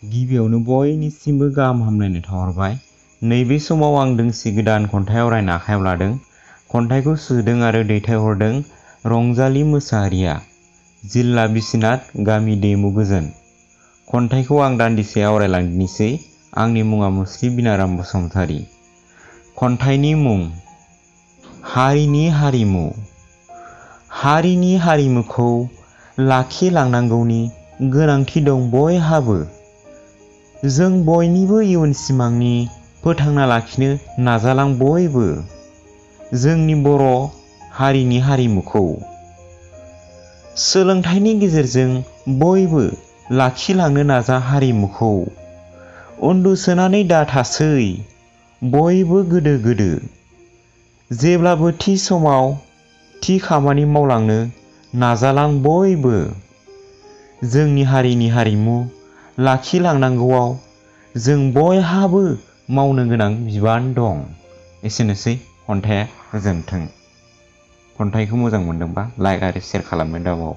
गिबियावनो बयनिसिमबो गाहाम हामलायनाय थाहरबाय। नैबे समाव आं दोंसे गोदान खन्थाइ आवरायनो आखायाव लादों। खन्थाइखौ सुजुदों आरो दैथायहरदों रंजालि मोसाहारिया, जिल्ला बिस्वनाथ, गामि दैमु गोजोन। खन्थाइखौ आं दान्दिसे आवरायलांदिनिसै। आंनि मुङा मुस्रि बिनाराम बसुमतारी। खन्थाइनि मुं: हारिनि हारिमु। हारिनि हारिमुखौ लाखिलांनांगौनि गोनांथि दं बयहाबो। जों बयनिबो इयुन सिमांनि फोथांना लाखिनो नाजालां बयबो। जोंनि बर' हारिनि हारिमुखौ सोलोंथाइनि गेजेरजों बयबो लाखिलांनो नाजा हारिमुखौ। उन्दुसोनानै दाथासै बयबो गोदो गोदो। जेब्लाबो थि समाव थि खामानि मावलांनो नाजालां बयबो। जोंनि हारिनि हारिमु लाखिलांनांगौआव जों बयहाबो मावनो गोनां बिबान दं। एसेनोसै खन्थाइया। गोजोन्थों। खन्थाइखौ मोजां मोनदोंबा लाइक आरो शेयार खालामनो दाबाव।